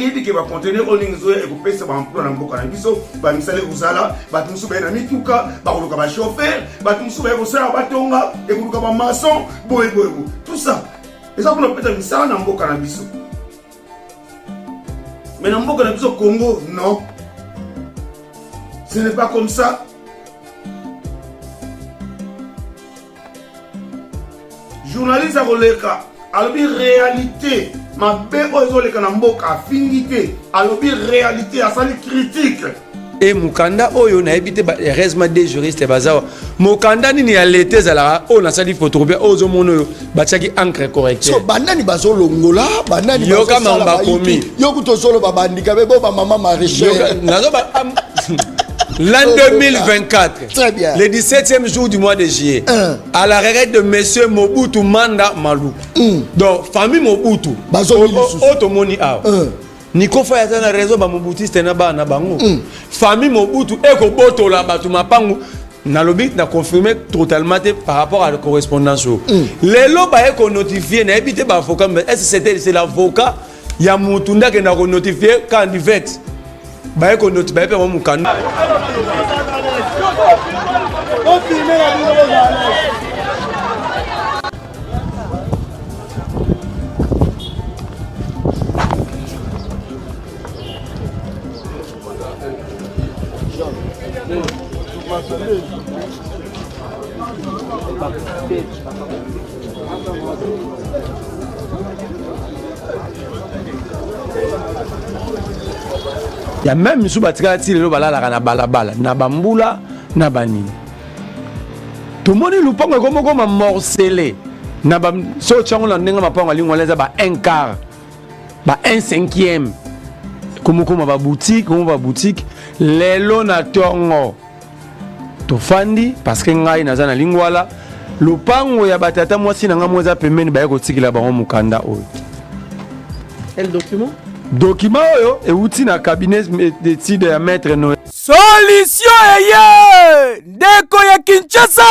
Bayebi ke bacontener oyo ndenge ezoya ekopesa baemploi na mboka na biso, bamisala ekozala, bato mosusu baye na mituka bakoluka bachauffeur, bato mosusu baye kosala batonga ekoluka bamaçon, boye boye boye, tout ça eza mpona kopesa misala na mboka na biso. Mais na mboka na biso Congo, non, ce n'est pas comme ça. Journaliste akoleka, alobi réalité mabe oyo ezoleka na mboka, afingi te, alobi réalité, asali critique. E mokanda oyo nayebi te, heureusement des juristes baza. Mokanda nini ya leta ezalaka oyo nasali photocopie oyo ozomona oyo batiaki encre correcteur? So banani bazolongola, banani? Yoka makambo bakomi. Yo kutu ozoloba bandika be bo bamama maraîcher. Nazoba l'an 2024. Très bien. Le 17e jour du mois de juillet. À la retraite de monsieur Mobutu Manda Malou. Donc, famille Mobutu. Otomoni awa. Nico Faye aza na raison, bamobutiste na bana na bango. Famille Mobutu ekobotola bato mapangu. Nalobi na confirme totalement te par rapport à la correspondance oyo. Lelo baye konotifie, nayebi te baavocat, mais est ce c'était, c'est l'avocat ya mutu nde akenda konotifie candivet, baye konoti, baye mpe bango mokanda. Ya meme misusu batikala ti lelo balalaka na balabala na bambula na banini. Tomoni lupango ekomokoma morcele na ba so otyango na ndenge mapango alingi wana eza ba 1 quart, ba 1 cinquième, ekomokoma baboutique, komo baboutique. Lelo na ntongo tofandi parce que ngai naza na Lingwala, lopango ya batata mwasi na ngai mo eza pembeni, baye kotikela bango mokanda oyo. Quel document? Document oyo euti na cabinet d'étude ya maître Noël. Solution eye, ndeko ya Kinshasa,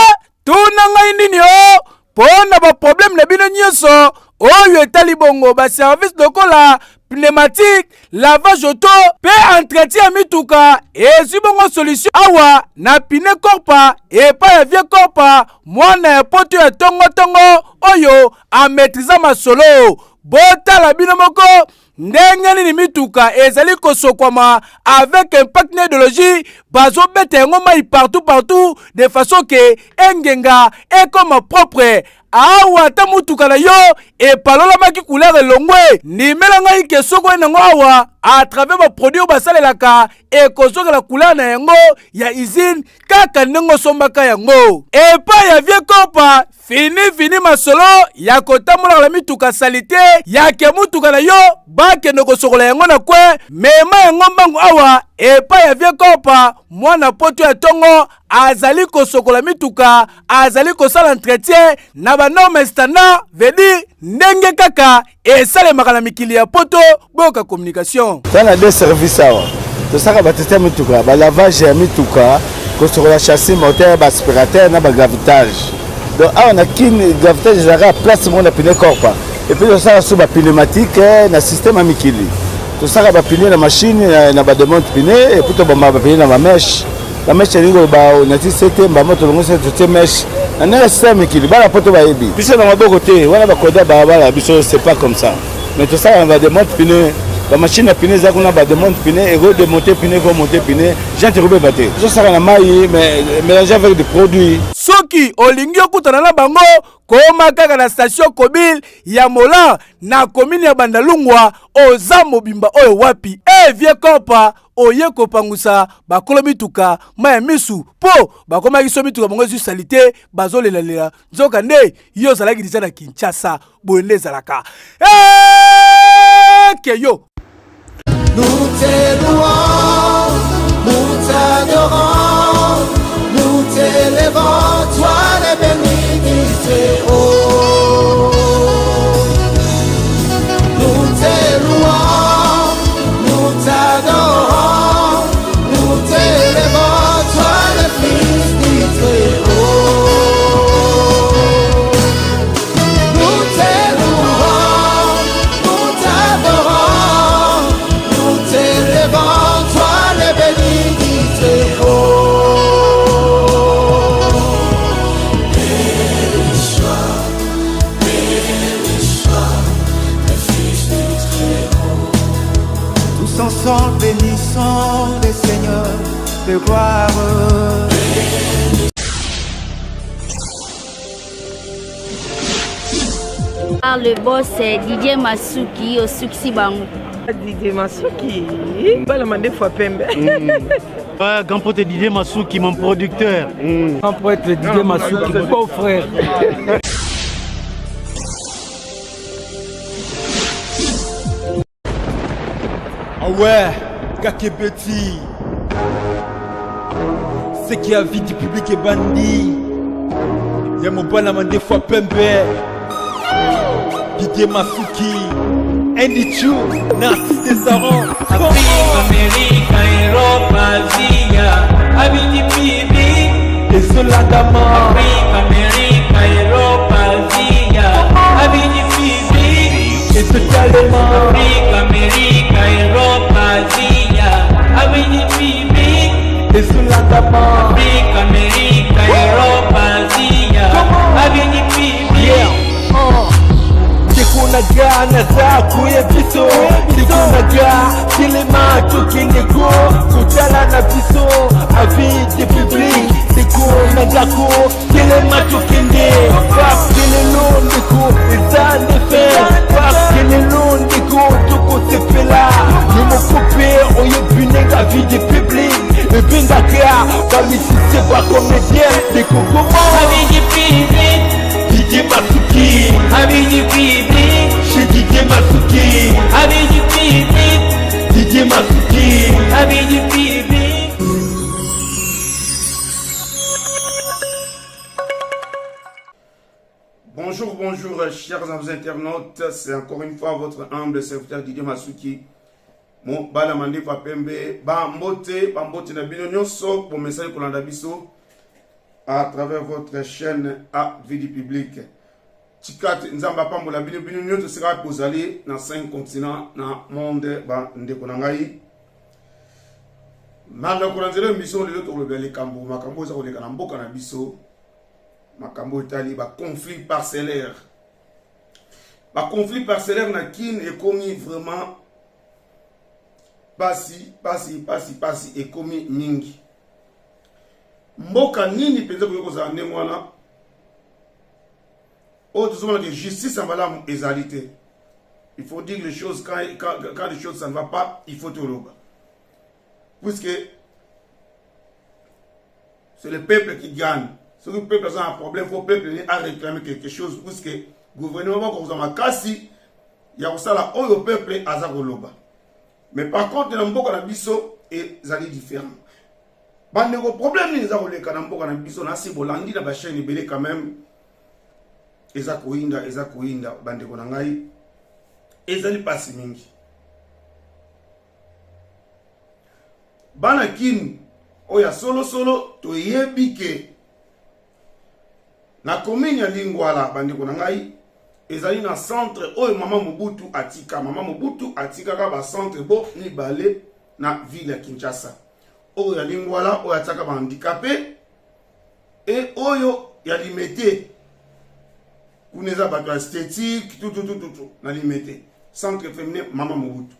tuna ngai nini o mpo na baproblème na bino nyonso oyo etali bongo baservice lokola pneumatique, lavage auto mpe entretien ya mituka. Ezwi bongo solution awa na Pine Korpa, epai ya Vie Korpa, mwana ya poto ya tongotongo oyo amaîtriza masolo. Botala bino moko ndenge nini mituka ezali kosokwama avec impact na idéologie, bazobeta yango mai partout partout de façon ke engenga, ekoma propre. Awa ata mutuka na yo epalolamaki couleur elongwe, ndimela ngai ke soki oye nango awa, à travers baproduit oyo basalelaka, ekozongela couleur na yango ya usine kaka ndenge osombaka yango epai ya Vie Kopa. Fini fini masolo ya kotambolaka na mituka salite yake mutuka na yo bakende kosokola yango na kwe. Mema yango mbangu awa epai ya Vie Kopa, mwana poto ya ntongo, azali kosokola mituka, azali kosala entretien na banorme standard, veut ndenge kaka esalemaka na mikili ya poto. Boyoka communication. Toza na deux service awa. Tosalaka bateste ya mituka, balavage ya mituka, kosokola châssis, moteur, baaspirateur na bagravitage. Donc awa na Kini, gravitage ezalaka place moko na Pine Corpa. Et puis tosala so bapneumatique na système ya mikili. Tosalaka bapneu na machine na bademonte pneu, et puis tobamba bapneu na bamèche. Bamèche elingi koloba onati sete mbamo, tolongo sete, totie mèche na ndenge ya système ya mikili. Bana poto bayebi biso na maboko te wana, bakoda balabala biso, c'est pas comme ça. Mais tosalaka na bademonte pneu, bamachine ya pneu eza kuna, bademonte pneu, ekodemonte pneu, ekomonte pneu, jante ekobeba te. Tozosala na mai mais mélange avec des produits. Soki olingi okutana na bango, koma kaka na station Kobil ya Mola na komini ya Bandalungwa. Oza mobimba oyo wapi e Vie Kopa oye kopangusa bakolo mituka mai ya misu mpo bakomaki so mituka bango ezwi salite, bazolelalela, nzoka nde yo ozalaki deja na Kinshasa. Boye nde ezalaka eke yo. Nous te louons, nous t'adorons, nous t'élevons, toi le béni du Très-Haut. Nous te louons, nous t'adorons, nous t'élevons, toi le Fils du Très-Haut. Nous te louons, nous t'adorons, ensemble, bénissons le Seigneur de gloire. Par le boss Didier Masuki osukisi bango. Didier Masuki, bala mandefu ya pembe. Ouais, grand prêtre Didier Masuki, mon producteur. Grand prêtre Didier Masuki, beau frère. Ah ouais, Kakebeti. Ce qui a vie du public est bandit. Ya mobala mandefu ya pembe. Didier Masuki. Andy Chu, Narcisse Desaron. Afrique, Amérique, Europe, Asia, Abidi Bibi. Ezolandama. Afrique, Amérique, Europe, Asia, Abidi Bibi. Ezotalema. Afrique, Amérique, Europe, Asia, Abidi Bibi. Ezolandama. Afrique, Amérique, Europe, Asia, Abidi Bibi. Yeah. Ndeko na nga naza koya biso ndeko na nga telema tokende ko kotala na biso avis de public ndeko na nga ko telema tokende parce que lelo ndeko eza nde fin parce que lelo ndeko tokosepela yo moko mpe oyebi ndenge avis de public ebengaka bamisise bacomédien ndeko koma Avis du public. Didier Masuki Avis du public. Chez Didier Masuki Avis du public. Didier Masuki Avis du public. Bonjour, bonjour, chers amis internautes. C'est encore une fois votre humble serviteur Didier Masuki. Mon bala mandefa pembe, ba mbote, ba mbote na bino nyonso pour message kolanda biso à travers votre chaîne A Vie du Public. Tika Nzambe apambola bino bino nyonso esika bozali na 5 continents na monde ba ndeko na ngai. Manda kolanda émission lelo tokolobela likambo makambo eza koleka na mboka na biso makambo etali ba conflit parcellaire. Ba conflit parcellaire na Kin ekomi vraiment pasi pasi pasi pasi ekomi mingi. Mboka nini mpenza koki kozala ndenge wana oyo tozomona ke justice ya malamu ezali te. Il faut dire les choses quand, quand, quand les choses ça ne va pas, il faut toloba. Puisque c'est le peuple qui gagne. Soki peuple aza na problème, faut peuple a réclamer quelque chose puisque gouvernement bakozwa makasi ya kosala oyo peuple aza koloba. Mais par contre na mboka na biso ezali différent. Bandeko, problème nini eza koleka na mboka na biso? Nasi bolandi na ba chaîne ebele quand même. Eza koyinda, eza koyinda bandeko na ngai. Ezali pasi mingi. Bana Kin oyo ya solo solo toyebi ke na commune ya Lingwala bandeko na ngai ezali na centre oyo mama Mobutu atika. Mama Mobutu atikaka ba centre bo mibale na ville ya Kinshasa. Oyo ya Lingwala oyo atiaka ba handicapé et oyo ya Limete kuna eza bato ya esthétique tout, tout, tout, tout, tout, na Limete centre féminin mama Mobutu.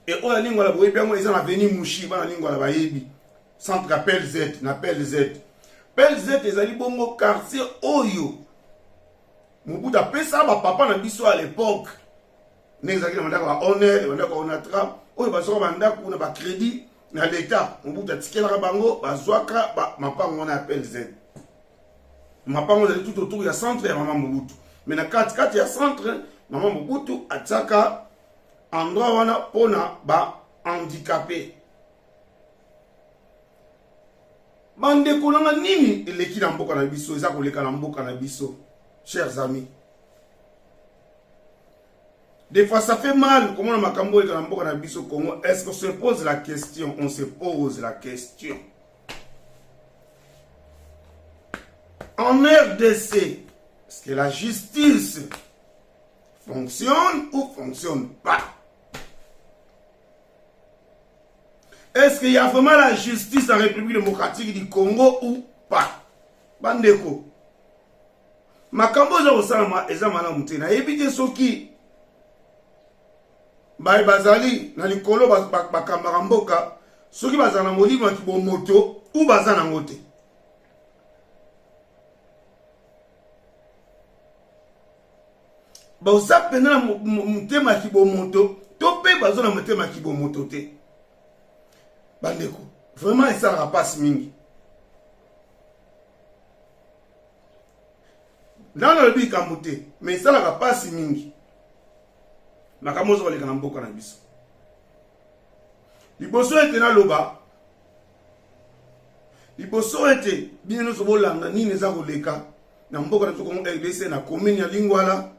Et oyo ya Lingwala boyebi yango eza na avenue Mushi, bana Lingwala bayebi centre ya PLZ na PLZ. PLZ ezali bongo quartier oyo Mobutu apesa ba papa na biso à l'époque ndenge ezalaki na bandako ya Onel, bandako ya Onatra oyo bazwaka bandako na ba crédit na l'État. Mobutu atikelaka bango bazwaka ba mapango wana ya PLZ. Mapango ezali tout autour ya centre ya mama Mobutu, mais na kati kati ya centre mama Mobutu atiaka endroit wana mpona ba handicapé. Bandeko nanga, nini eleki na mboka na biso, eza koleka na mboka na biso, chers amis? Des fois ça fait mal komona makambo eleka na mboka na biso Congo. Est-ce qu'on se pose la question? On se pose la question. En RDC, est-ce que la justice fonctionne ou fonctionne pas? Est-ce qu'il y a vraiment la justice en République démocratique du Congo ou pas? Bandeko, makambo eza kosalama eza malamu te. Nayebi te soki Baye bazali na likolo bakambaka mboka soki bazala na molimo ya kibomoto ou baza nango te. Baza mpenza na motema ya kibomoto to mpe baza na motema ya kibomoto te. Bandeko, vraiment esalaka mpasi mingi. Nano nalobi likambo te, mais esalaka mpasi mingi makambo ozo koleka na mboka na biso. Liboso ete naloba, liboso ete bino nyonso bolanda nini eza koleka na mboka na biso Congo RDC na commune ya Lingwala,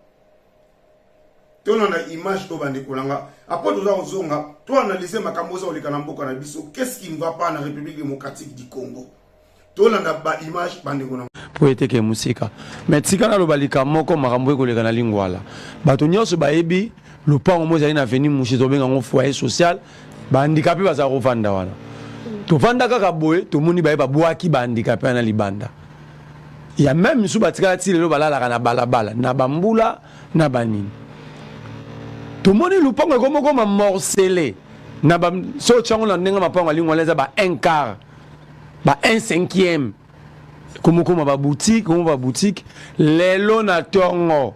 tolanda image oyo bandeko na nga, apres toza kozonga to analyse makambo oza koleka na mboka na biso. Qu'est-ce qui ne va pas na République démocratique du Congo? Tolanda ba image bandeko na po ete ke mosika. Mais tika naloba likambo moko, makambo ekoleka na Lingwala, bato nyonso bayebi lopango mo ezali na avenue Mushi, tobenga yango foyer social, bahandikape bazala kovanda wana. Tovanda kaka boye, tomoni baye babwaki bahandikape wana libanda ya meme misusu batikala ti lelo balalaka na balabala na bambula na banini. Tomoni lopango ekomokoma morcele na ba so otyango na ndenge mapango ya Lingwala eza ba un quart, ba un cinquième, komokoma ba boutique, komo ba boutique. Lelo na tongo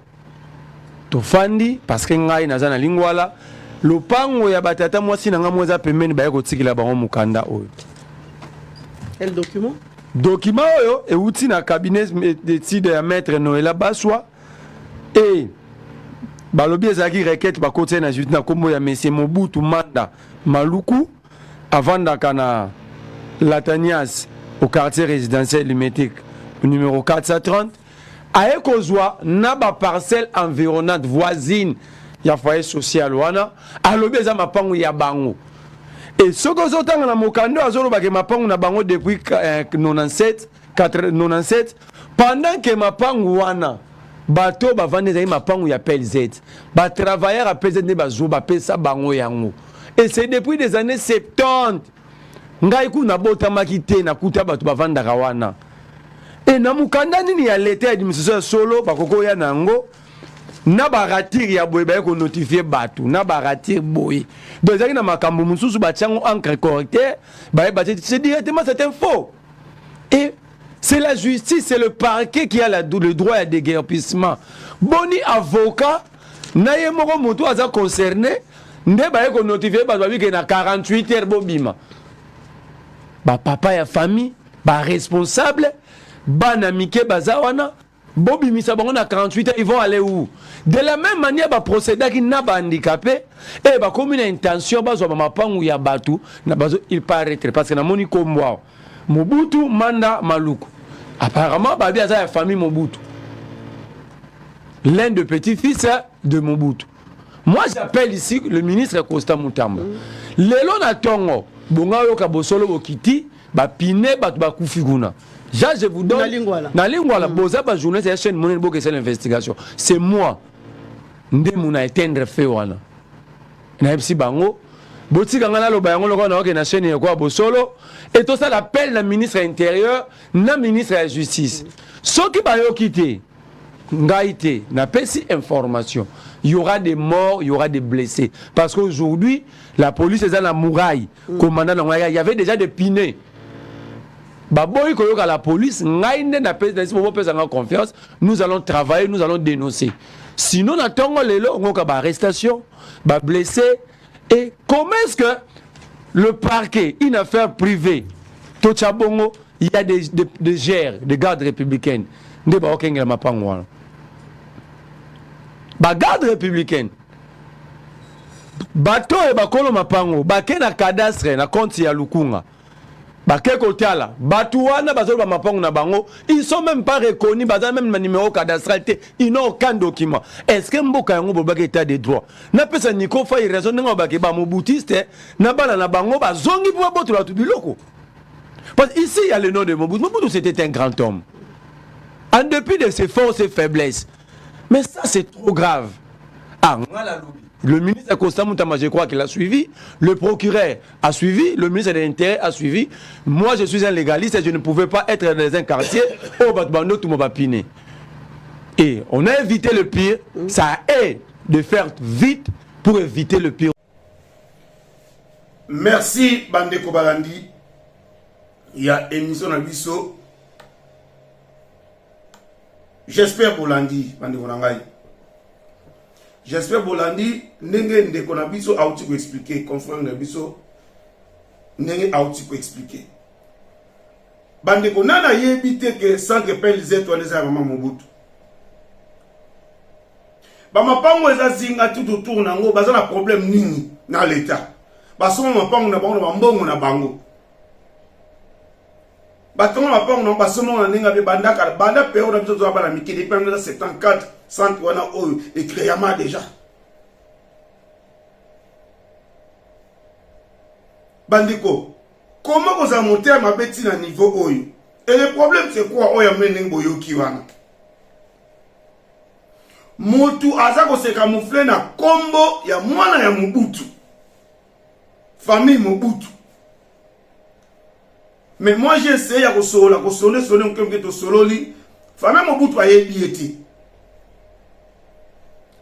tofandi, parce que ngai naza na Lingwala, lopango ya batata mwasi na ngai mo eza pembeni, baye kotikela bango mokanda oyo. Quel document? Document oyo euti na cabinet d'étude ya maître Noela Baswa e balobi ezalaki requête bakoti na justice na nkombo ya monsieur Mobutu Manda Maluku, avandaka na Latanias au quartier résidentiel Limetique numéro 430, aye kozwa na ba parcelle environnante voisine ya foyer social wana. Alobi eza mapangu ya bango. E soki ozotanga na mokanda oyo, azolobaka mapangu na bango depuis 97 97, pendant que mapangu wana bato bavandi ezali mapangu ya PLZ, batravailleur ya PLZ nde bazwa bapesa bango yango, et c'est depuis des années 70. Ngai kuna nabotamaki te, nakuta bato bavandaka wana. E na mokanda nini ya leta ya administration ya solo bakoki oya na yango na baratire ya boye, baye konotifie bato na baratire boye? Donc ezalaki na makambo mosusu batiango encre correcteur, baye batie, c'est directement, c'est un faux. Et c'est la justice, c'est le parquet qui a le droit ya déguerpissement. Boni avocat na ye moko moto aza concerné nde baye konotifie bato, babike na 48 heures bobima. Bapapa ya famille, baresponsable, bana mike baza wana, bobimisa bango na 48 heures, ils vont aller où? De la même manière baprocédaki na bahandicapé e bakomi na intention bazwa bamapangu ya bato na bazo. Il paraître, parce que namoni kombo awa, Mobutu Manda Maluku, apparemment babi aza ya famille Mobutu, l'un des petits-fils de Mobutu. Moi, j'appelle ici le ministre Constant Mutamba. Lelo na tongo bonga oyoka bosolo bokiti bapine bato bakufi kuna. Jean, je vous donne Na Lingwala. Na Lingwala. Boza ba journaliste ya chaîne monene, bokesala investigation. C'est moi nde muna éteindre feu wana. Nayebisi bango botika ngai naloba yango lokola naoke na chaîne yakoya bosolo. E tosala appel na ministre ya intérieur na ministre ya justice. Soki bayoki te ngai te, napesi information, il y aura des morts, il y aura des blessés, parce qu'aujourd'hui la police eza na muraille. Commandant nango, il y avait déjà des pneus, baboyi koyoka la police. Ngai nde napesi, bopesa nga confiance, nous allons travailler, nous allons dénoncer. Sinon na ntongo lelo ngoka baarrestation, bablessé. Et comment est-ce que le parquet, une affaire privée, totya bongo, il y a des GR, des gardes républicaines nde baokengela mapango wana? Bagarde républicaine, bato oyo bakolo mapango bake na cadastre na compte ya Lukunga, bake kotala bato wana bazoloba mapango na bango, ils sont même pas reconnus, baza même na numéro cadastral te, ils n'ont aucun document. Est ce que mboka yango bolobaki état de droit? Napesa Nico Fai raison ndenge babaki bamobutiste na bana na bango bazongi mpo babotola bato biloko, parce que ici il y a le nom de Mobutu. Mobutu, c'était un grand homme en dépit de ses forces et faiblesses, mais ça, c'est trop grave. Ah, nga nalobi, le ministre Constant Mutamba, je crois qu'il a suivi, le procureur a suivi, le ministre de l'Intérieur a suivi. Moi, je suis un légaliste et je ne pouvais pas être dans un quartier où bato bando tout bapine. Et on a évité le pire, ça aide de faire vite pour éviter le pire. Merci bandeko balandi ya émission na biso. J'espère bolandi bandeko na ngai. J'espère bolandi ndenge ndeko na biso auti ko expliquer confrère na biso ndenge auti ko expliquer. Bandeko nani ayebi te ke centre PLZ wana eza ya mama Mobutu. Bamapango eza zinga tout autour na yango baza na problème nini na l'etat? Basomba mapango na bango na bambongo na bango. Batonga mapango na bango basomba na ndenge abe bandaka banda pero na biso toza bana mike depuis 1974 centre wana oyo ecréama déjà. Bandeko, comment kozala motema mabe ti na niveau oyo? Et le problème c'est quoi oyo ya ndenge boyoki wana? Mutu aza koseka mufle na kombo ya mwana ya Mobutu, famille Mobutu. Mais moi j'ai essayé ya kosolola kosone sone moke moke tosololi, famille Mobutu ayebi ye te,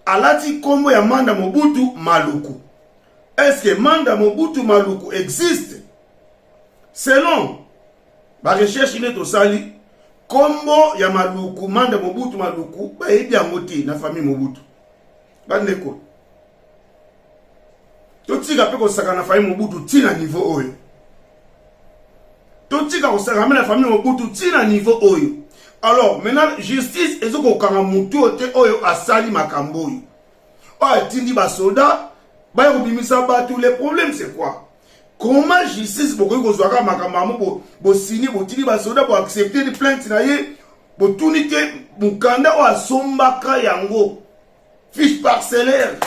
alati kombo ya Manda Mobutu Maluku. Est-ce que Manda Mobutu Maluku existe? Selon ba recherche nde tosali, kombo ya Maluku, Manda Mobutu Maluku bayebi yango te na famille Mobutu. Bandeko, totika mpe kosaka na famille Mobutu ti na niveau oyo. Totika kosaka na famille Mobutu ti na niveau oyo. Alors maintenant justice ezo kokanga mutu oyo te oyo asali makambo oyo. Oyo atindi ba soldats baya kobimisa bato. Le problème c'est quoi? Comment justice bokoki kozwa kaka makambo yango bosini botindi basoda boaccepte plainte na ye botuni te mokanda oyo asombaka yango fiche parcellaire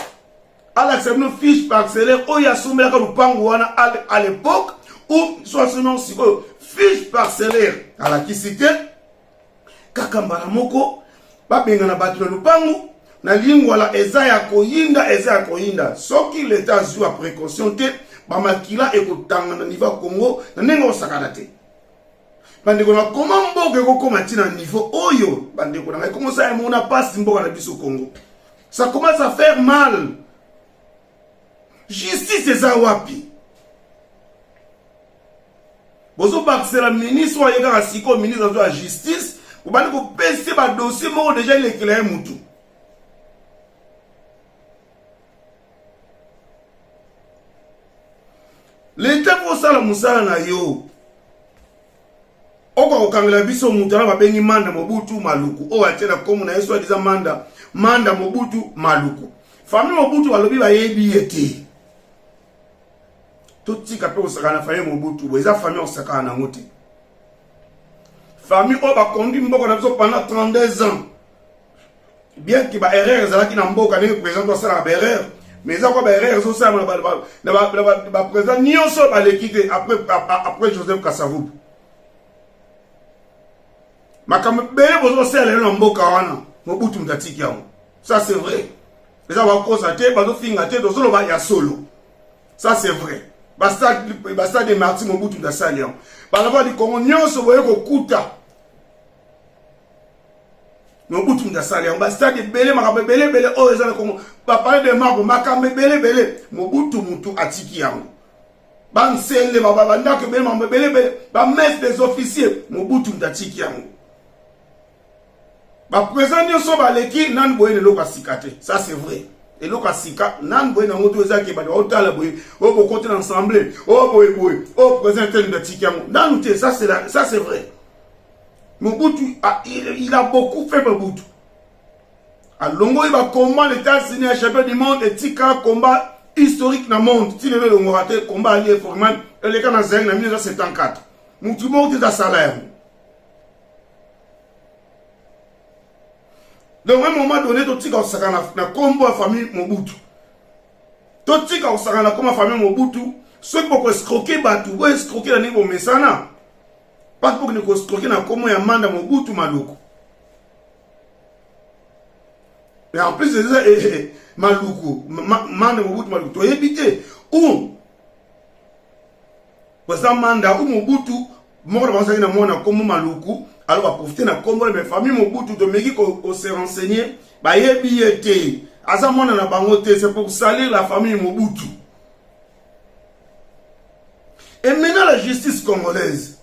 alakisa bino fiche parcellaire oyo asombelaka lopango wana à l'époque ou so asombi yango sikoyo fiche parcellaire alakisi te kaka mbala moko babengana bato na lopango na lingwala eza ya koyinda eza ya koyinda soki leta azwi précaution te bamakila ekotanga na niveau ya Congo na ndenge osakana te bandeko na koma mboka ekokoma ntina niveau oyo bandeko na ngai komosala mona pasi mboka na biso Congo ça commence à faire mal justice eza wapi bozobakisela ministre oyo aye kaka sikoyo ministre azo ya justice bobandi kopesa badossier moko deja elekela ye mutu leta kosala mosala na yo okoka kokangela biso moto wana babengi manda mobutu maluku oyo atie na nkombo na ye so adiza manda manda mobutu maluku famille mobutu balobi bayebi ye te totika mpe kosakana na famille mobutu bo eza famille kosakana nango te famille oyo bakondi mboka na biso pendant 32 ans bien que ba erreur ezalaki na mboka ndenge président asalaka ba erreur mais eza kwa ba erreur ezosalama na ba président nyonso baleki te après Joseph Kasavubu makambo ebele bozosala lelo na mboka wana Mobutu moto atiki yango ça c'est vrai eza bakosa te bazofinga te tozoloba ya solo ça c'est vrai bastade de marti Mobutu moto asali yango balaba likongo nyonso boye kokuta Mobutu moto asali yango bastade ebele makambo ebele ebele oyo eza na Congo bapalais de marbre makambo ebele ebele Mobutu motu atiki yango bansele bandako ebele makambo ebele ebele bamesse des officiers Mobutu moto atiki yango baprésident nyonso baleki nani boye na eloko ya sika te ça c'est vrai eloko ya sika nani boye nango to eza ke bato baotala boye oyo bokoti na ensemble oyo boye boye oyo président tel moto atiki yango nanu te ça c'est vrai Mobutu, ah, il, il a beaucoup fait Mobutu. Alongoli ba combat les États-Unis ya champion du monde etika combat historique na monde ti lelo elongwaka te combat Ali Foreman eleka na Zaire na 1974 mutu moko te asala yango donc un moment donné totika kosakana na kombo ya famille Mobutu totika kosakana na kombo ya famille Mobutu soki boko escroquer bato bo escroquer na ndenge bomesana Pasi bokende ko escroquer na kombo ya Manda Mobutu Maluku. Et en plus eza eh, eh, Maluku, ma, Manda Mobutu Maluku toyebi te ou baza Manda ou Mobutu moko na bango azalaki na mwana kombo Maluku alors baprofite na kombo na famille Mobutu tomeki ko se renseigner bayebi ye te aza mwana na bango te c'est pour salir la famille Mobutu. Et maintenant la justice congolaise,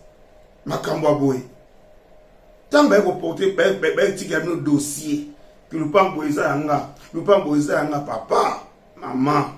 makambo ya boye, ntango baye koporte bayetikela bino dossier ke lupango eza ya nga, lupango eza ya nga, papa mama,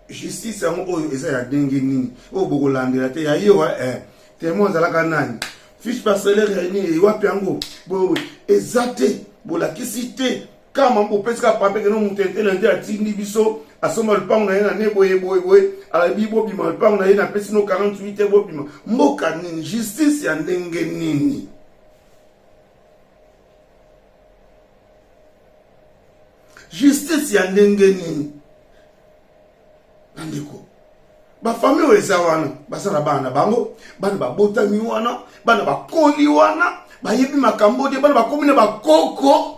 justice yango oyo eza ya ndenge nini oyo bokolandela te ya yo eh, témoin azalaka nani, fiche parcellaire ya nini wapi yango boye eza te, bolakisi te kama bopesika pape keno moto etele nde atindi biso asomba lupango na ye na ne boye boye boye, alobi bobima lupango na ye, napesi no 48 te bobima. Mboka nini, justice ya ndenge nini? Justice ya ndenge nini bandeko? Bafamille oyo eza wana baza na bana na bango, bana babotami wana, bana bakoli wana, bayebi makambo te, bana bakomi na bakoko,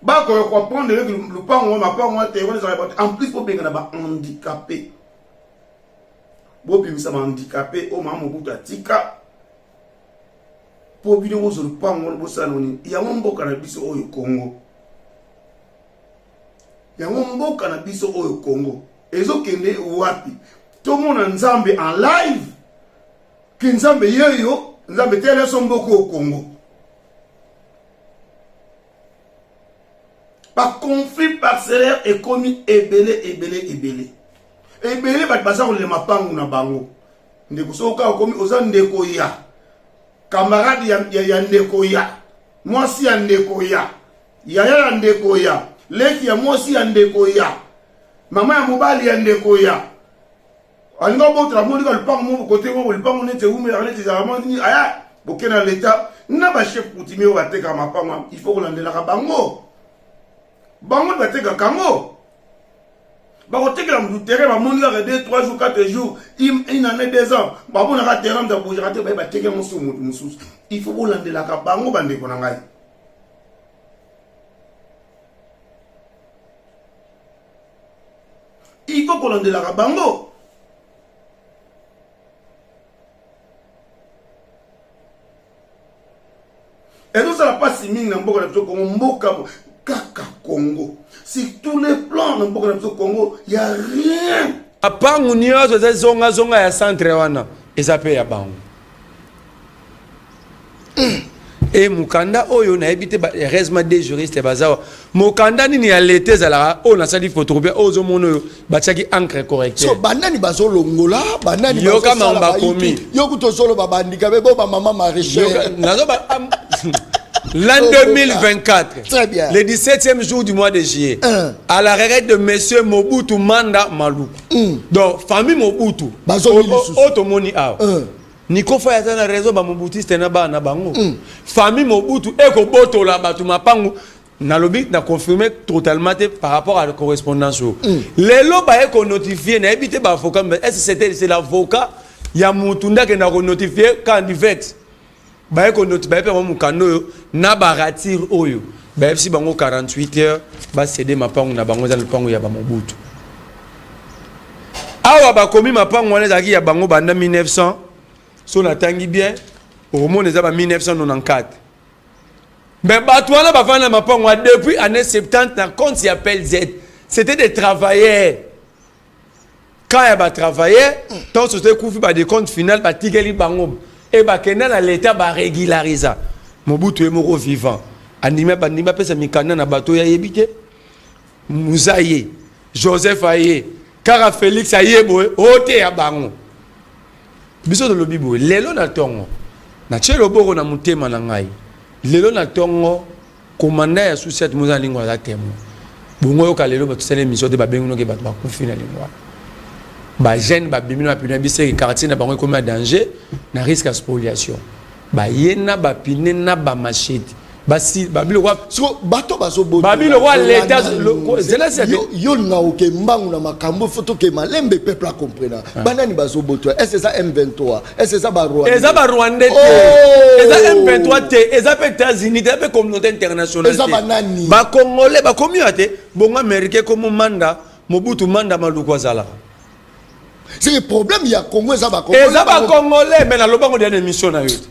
bakoka koapprendre eleki lupango mapango wana te, wana ezala bato. En plus bobenga na bahandicapé, bobimisa bahandicapé oyo mama Mobutu atika mpo bino bozwa lupango wana bosala nini yango. Mboka na biso oyo Congo, yango mboka na biso oyo Congo ezokende wapi? Tomona Nzambe en live ke Nzambe yeyo, Nzambe tele so mboka oyo Congo. Baconflit parcellaire ekomi ebele ebele ebele ebele, bato baza kolela mapangu na bango. Ndeko, soki kaka okomi oza ndeko ya camarade ya, ya, ya ndeko ya mwasi ya ndeko ya yaya ya ndeko ya leki ya mwasi ya ndeko ya mama ya mobali ya ndeko ya alinga obotela monika lupango moko kote moko lupango neti ewumelaka neti ezalaka mwa nini, aya boke na leta na bachef coutumier oyo batekaka mapango, il faut kolandelaka bango. Bango batekaka yango, bakotekela motu terrain, bamoni kaka 2 3 jours, 4 jours, une année, 2 ans, bamonaka terrain moto abojaka te, baye bateki yango so motu mosusu. Il faut bolandelaka bango, bandeko na ngai. Il faut kolandelaka bango. Ezosala mpasi mingi na mboka na biso Kongo, mboka kaka Congo sur tous les plans. Na mboka na biso Congo ya rien. Mapangu nyonso eza zongazonga ya centre wana eza mpe ya bango. E mokanda oyo nayebi te, heureusement des juristes baza. Mokanda nini ya leta ezalaka oyo nasali photocopie oyo ozomona oyo batiaki encre correcteur? So banani bazolongola, banani? Yoka makambo bakomi. Yo kutu ozoloba bandikabe bo bamama maraîchère. Nazoba l'an 2024. Très bien. Le 17e jour du mois de juillet. À la retraite de monsieur Mobutu Manda Maluku. Donc, famille Mobutu. Oyo tomoni awa. Nico Faye aza na raison, ba Mobutiste na bana bango. Famille Mobutu ekobotola bato mapangu. Nalobi na confirmer totalement te par rapport à la correspondance oyo. Lelo baye konotifie, nayebi te baavocat, mais est-ce c'était c'est l'avocat ya mutu nde akenda konotifie candivet. Baye konoti, baye mpe bango mokanda oyo na baratire oyo bayebisi bango 48 heures bacéder mapangu na bango. Eza lopango ya bamobutu awa bakomi mapangu wana ezalaki ya bango banda 1900. So natangi bien, okomona eza ba 1994, mais bato wana bafanda na mapango wana depuis année 70 na compte ya PLZ. C'était des travailleurs, camp ya batravailleur. Ntango société ekufi, badécompte final batikeli bango e bakenda na leta barégularisa. Mobutu ye moko vivant andimi, bandimi apesa mikanda na bato oyo ayebi te. Muza ye Joseph aye kaka, Félix aye boye oteya bango. Biso tolobi boye lelo na ntongo, natie loboko na motema na ngai, lelo na ntongo komanda ya susiate moza na lingwala aza témoin. Bongo oyoka lelo bato tosala émission te, babengi noki bato bakufi na lingwala, bajeune babimi na bapine biseke, quartier na bango ekomi ya danger na risque ya spoliation, baye na bapine na bamachete basi babiloko. Siko bato babiloko ya leta. Yo linga oke mbangu na makambo, fo toke malembe, peuple acomprena. Banani bazobotola? Est eza M23? Est eza barwandais? Eza barwandais te, eza M23 te, eza mpe États-Unis te, eza mpe communauté internationale. Eza banani? Bacongolais bakomi oya te. Bongo américain komo Manda Mobutu Manda Maluku azalaka. C'est problème ya Congo eza bacongolais. Eza bacongolais, mais nalobango dia na émission na yo te.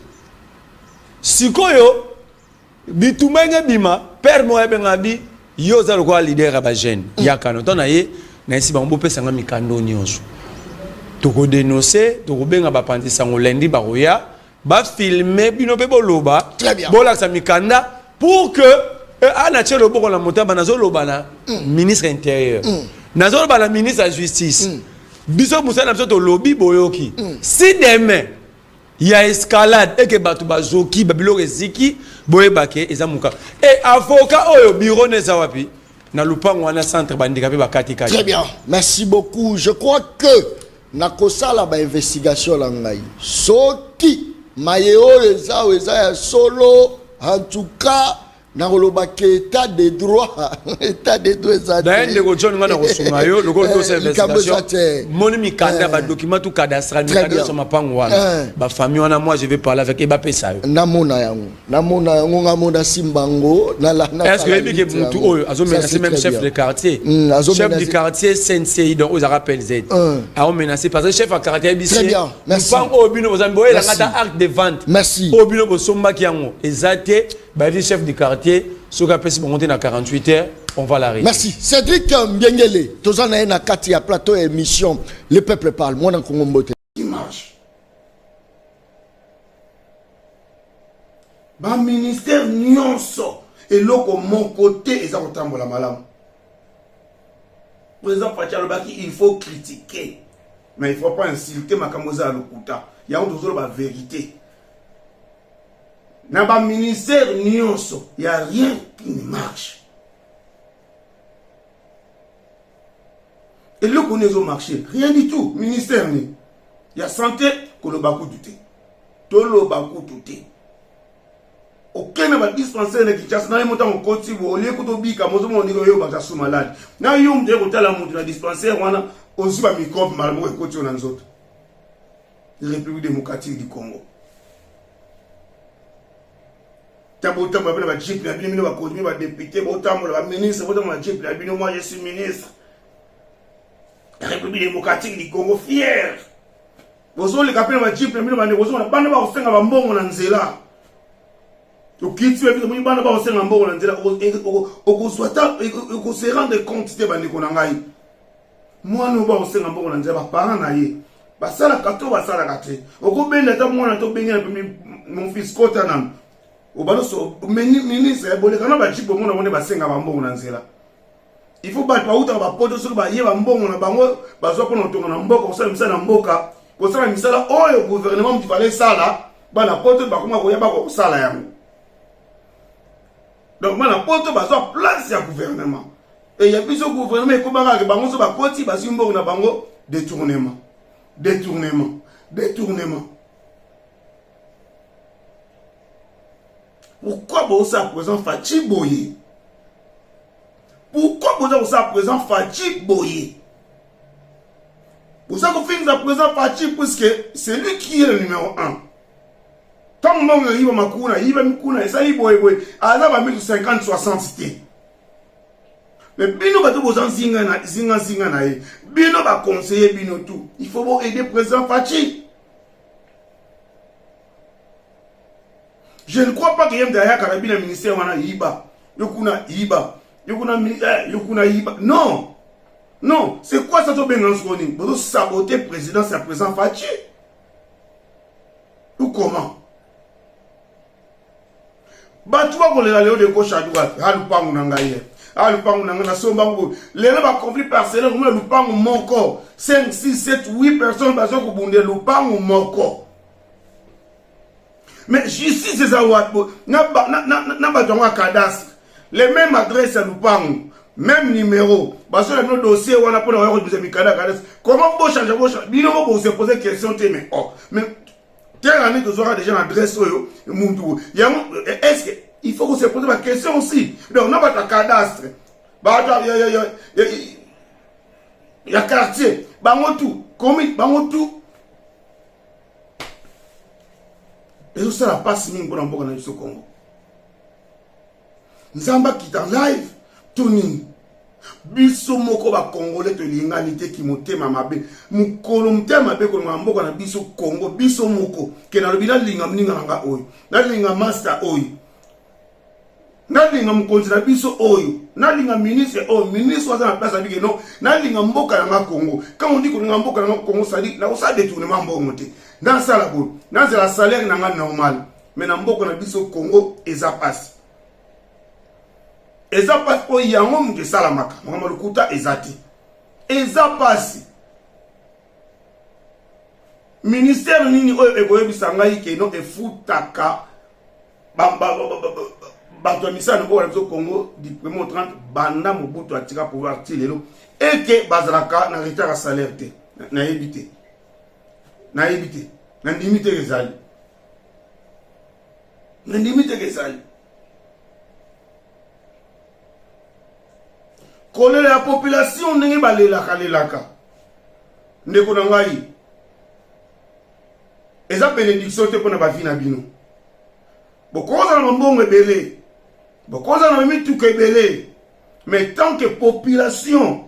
Sikoyo bitumba enge ebima, père moko ayebenga bi yo oza lokola leader ya bajeune, yaka no ntango na ye nayesi bango bopesanga mikando nyonso. Tokodenonce, tokobenga bapanzi sango lundi bakoya bafilme bino mpe boloba, bolakisa mikanda pour que eh, ana tie loboko na motamba. Nazoloba na ministre intérieur, nazoloba na ministre ya justice. Biso mosala na biso tolobi, boyoki. Si demain ya escalade eke bato bazoki, babiloko eziki, boyebake eza moka e avocat oyo bureau na eza wapi na lupango wana, centre bandika mpe bakatikati. Très bien, merci beaucoup. Je crois que nakosala bainvestigation na ngai, soki maye oyo eza oyo eza ya solo. En tout cas, nakoloba ke état de droit, état de droit eza te. Daye ndeko John, nga na kosunga yo lokola tosa Likambo eza investigation te. Moni mikanda, badocument tout cadastral, Très mikanda bien. nyonso mapango wana, bafamille wana, moi je vais parler avec e bapesa yo. Namona yango, namona yango, nga mona simbango. Est ce que oyebi ke mutu oyo azomenace même chef de quartier, chef du quartier CNCI, donc oyo ezalaka PLZ, aomenace parce que chef ya quartier ayebisi Très bien, merci. lupango oyo bino bozambi boyelanga Merci. ata acte de vente Merci. oyo bino bosombaki yango eza te. Bayebi chef du quartier, soki apesi bango te na 48 heures, on va l'arrêter. Merci. Cédric Mbiengele, toza na ye na kati ya plateau ya émission Le Peuple Parle. Mwana Kongo, mbote. Qui marche? Baministère nyonso, eloko moko te eza kotambola malamu. Président Fatshi alobaki il faut critiquer mais il faut pas insulter. Makambo eza ya lokuta, yango tozoloba vérité. Na baministère nyonso, ya rien qui ne marche. Eloko nini ezomarche? Rien du tout. Ministère nini ya santé, koloba kutu te, toloba kutu te. Okende badispensaire na Kinshasa, na ye moto ntango okoti bo olie kutu obika, mozomona ndenge oyo bato asu malade na yo. Moto ye kotala moto na dispensaire wana, ozwi bamicrobe mbala moko ekoti yo na nzoto. République démocratique du Congo, ta botambola mpe na bajeep na bino, bino bakonzi, bino badéputé, botambola, baministre botambola na jeep na bino. Moi je suis ministre, République démocratique du Congo, fier. Bozoleka mpe na bajeep na bino, bandeko, bozomona bana bakosenga bambongo na nzela. Okiti oyebi, omoni bana bakosenga mbongo na nzela, okozwa ta okose rendre compte te. Bandeko na ngai, mwana oyo bakosenga mbongo na nzela, baparent na ye basalaka to basalaka te? Okobenda ata mwana to obenge na mon fils, kota nano obaloso ministre, boleka na bajeep, omona ngo nde basenga bambongo na nzela. Il faut bato bautaka bapoto, soki baye bambongo na bango bazwa mpona kotonga na mboka, kosala misala na mboka, kosala misala oyo gouvernement motu fale esala. Bana poto bakoma koya bakosala yango. Donc bana poto bazwa place ya gouvernement e ya biso. Gouvernement ekomaka bango so bakoti, bazwi mbongo na bango, détournement, détournement, détournement. Pourquoi bozosala président Fatshi boye? Pourquoi boza kosala président Fatshi boye? Boza kofingisa président Fatshi puisque c'est lui qui est le numéro 1. Ntango mbongo eyibama kuna, eyibami kuna, esali boyeboye, aza bamitu 50 60 te. Mais bino bato boza zinga zinga na ye, bino baconseiller, bino tout, il faut bo aider président Fatshi. Je ne crois pas que ye moto ayaka na bino ministère wana, yiba yo kuna, yiba yo kuna, yo kuna, yiba. Non, non, c'est quoi ça? Tobenga soko nini? Bozosabote présidence ya président Fatshi ou comment? Bato bakolela lelo de gauche à droite: ha, lupangu na ngai ye, ha, lupangu na ngai nasombango. Lelo baconflit parcellaire, komona lupangu moko, 5 6 7 8 personnes baza kobundela lupangu moko. Mais justice eza wapi na bato yango ya cadastre? Les mêmes adresse ya lupangu, même numéro, bazola bino dossier wana mpona koya kobimisa mikanda ya cadastre. Comment bochange? Bochange bino mo, bose pose question te? Mais oh, mais telle année tozwaka déjà na adresse oyo mutu yango. Est ce que il faut se poser baquestion aussi? Donc na bato ya cadastre, bato ya quartier, bango tout komi, bango tout, ezosala mpasi mingi mpona mboka na biso Congo. Nzambe akita live to nini? Biso moko bakongole tolingani te, ki motema mabe, mokolo motema mabe kolonga mboka na biso Congo. Biso moko ke nalobi nalinga moninga na nga oyo, nalinga master oyo. Nalinga mokonzi na biso oyo, nalinga ministre oyo, ministre aza na place abike non, nalinga mboka na nga Congo. Quand on dit kolinga mboka na nga Congo, ça dit nakosala détournement mbongo te. Nasala boye, nazala salaire na nga normal. Mais na mboka na biso Congo eza pasi. Eza pasi po yango moto esalamaka. Makambo lokuta eza te. Eza pasi. Ministère nini oyo ekoyebisa ngai ke no efutaka bato ya misala na mboka na biso Congo du premier au 30 banda Mobutu atika pouvoir ti lelo eke bazalaka na retard ya salaire te. Nayebi te, nayebi te, nandimi te ezali, nandimi te ezali kolela ya population ndenge balelaka lelaka. Ndeko na ngai, eza benediction te mpona bavi na bino. Bokozala na mbongo ebele, bokozala na mituka ebele, mais tant que population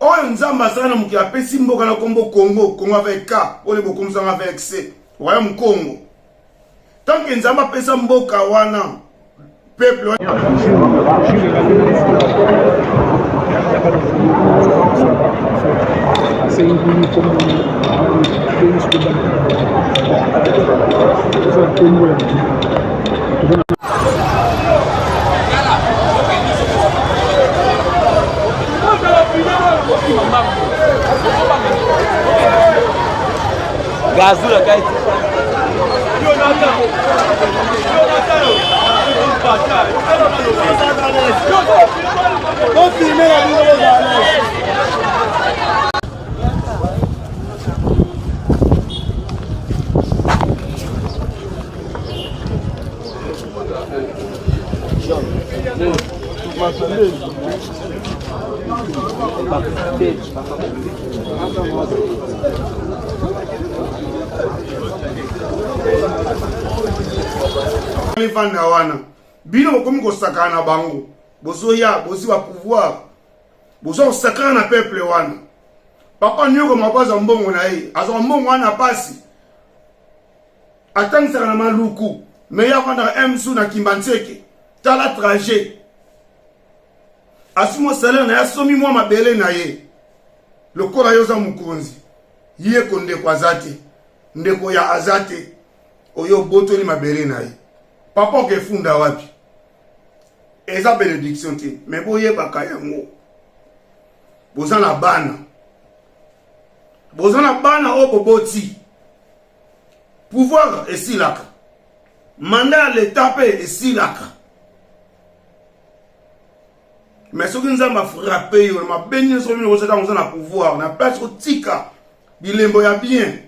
oyo Nzambe asala na mokili apesi mboka na kombo Congo, Congo avec K, oyo bokomisanga avec C, royaume Congo, tant que Nzambe apesa mboka wana peuple Gazou la kati. Mivanda wana bino bokomi kosakana na bango, bozoya bozwi ba pouvoir, boza kosakana na peuple wana. Papa nyoko moko azwa mbongo na ye, azwa mbongo wana pasi, atangisaka na Maluku, me ye afandaka msu na Kimbanseke. Tala trajet, aswi mwa salaire na ye, asomi mwa mabele na ye. Lokola yo oza mokonzi, ye ko ndeko aza te, ndeko ya aza te, oyo obotoli mabele na ye. Papa okefunda wapi? Eza benediction te, me boyebaka yango. Boza na bana, boza na bana oyo boboti. Pouvoir esilaka, mandat ya l'etat mpe esilaka. Mais soki Nzambe afrappe yo na mabe nyonso bino bosala ntango oza na pouvoir, na place otika bilembo ya bien,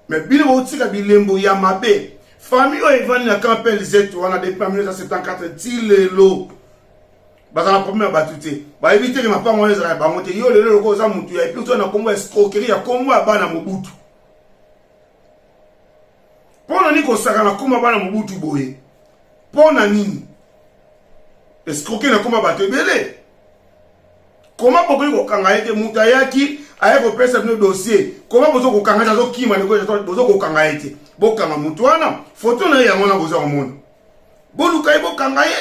mais bino botika bilembo ya mabe. Famille oyo evandi na camp PLZ wana depuis 1974 ti lelo bazala problème ya bato te, bayebi te ke mapango wana ezala ya bango te. Yo lelo lokola oza mutu ya epuis oza na kombo ya escroquerie ya kombo ya bana Mobutu, mpo na nini kosaka na kombo ya bana Mobutu boye? Mpo na nini escroquerie na kombo ya bato ebele? Koma bokoki kokanga ye te? Moto ayaki aye kopesa bino dossier, koma bozo kokanga ye? Azokima, bozo kokanga ye te. Bokanga moto wana, foto na ye yango wana boza komona, boluka ye, bokanga ye.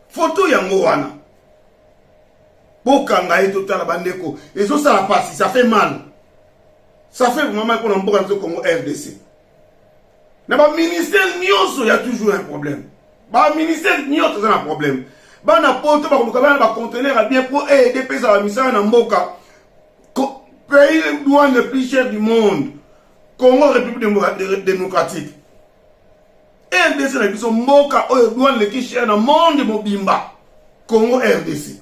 Foto yango wana, bokanga ye. Totala bandeko, ezosala pasi, ça fait mal, ça fait vraiment mal mpona mboka na biso Congo RDC. Na baministère nyonso ya toujours un problème, baministère nyonso eza na problème. Bana poto bakoluka bana bacontener ya bien mpo aide epesa bamisala na mboka. Pays douane le plus cher du monde, Congo République démocratique RDC na biso, mboka oyo douane leki cher na monde mobimba, Congo RDC.